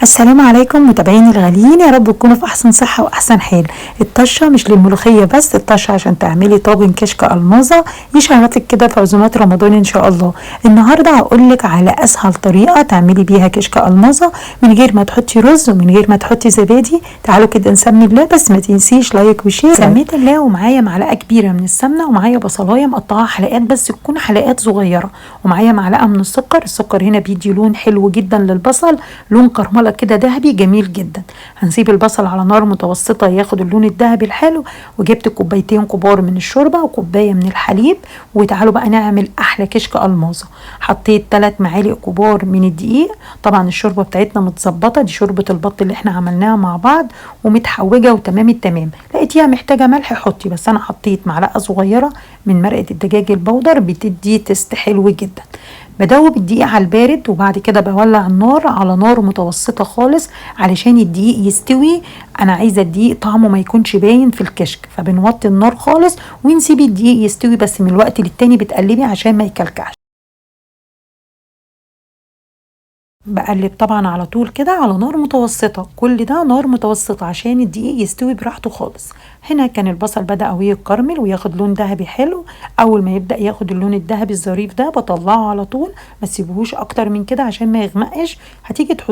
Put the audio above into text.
السلام عليكم متابعيني الغاليين، يا رب تكونوا في احسن صحة واحسن حال. الطشه مش للملوخيه بس، الطشه عشان تعملي طاجن كشك الماظه يشرفك كده في عزومات رمضان ان شاء الله. النهارده هقولك على اسهل طريقه تعملي بيها كشك الماظه من غير ما تحطي رز ومن غير ما تحطي زبادي. تعالوا كده نسمي الله، بس ما تنسيش like و share. سميت الله ومعايا معلقه كبيرة من السمنة، ومعايا بصلايه مقطعه حلقات بس تكون حلقات صغيرة، ومعايا معلقه من السكر. السكر هنا بيدي لون حلو جدا للبصل، لون كرمله كده ذهبي جميل جدا. هنسيب البصل على نار متوسطه ياخد اللون الذهبي الحلو. وجبت كوبايتين كبار من الشوربة وكوبايه من الحليب. وتعالوا بقى نعمل احلى كشك الماظه. حطيت 3 معالق كبار من الدقيق. طبعا الشوربة بتاعتنا متظبطه، دي شوربة البط اللي احنا عملناها مع بعض ومتحوجه وتمام التمام. لقيتيها محتاجه ملح حطي، بس انا حطيت معلقه صغيرة من مرقه الدجاج البودر، بتدي taste حلو جدا. بدوب الدقيق على البارد، وبعد كده بولع النار على نار متوسطه خالص علشان الدقيق يستوي. انا عايزه الدقيق طعمه ما يكونش باين في الكشك، فبنوطي النار خالص ونسيب الدقيق يستوي، بس من الوقت للتاني بتقلبي عشان ما يكلكعش. بقلب طبعا على طول كده على نار متوسطه، كل ده نار متوسطه عشان الدقيق يستوي براحته خالص. هنا كان البصل بدأ يتكرمل وياخد لون ذهبي حلو. اول ما يبدأ ياخد اللون الذهبي الظريف ده بطلعه على طول، ما تسيبوهوش اكتر من كده عشان ما يغمقش. هتيجي تحط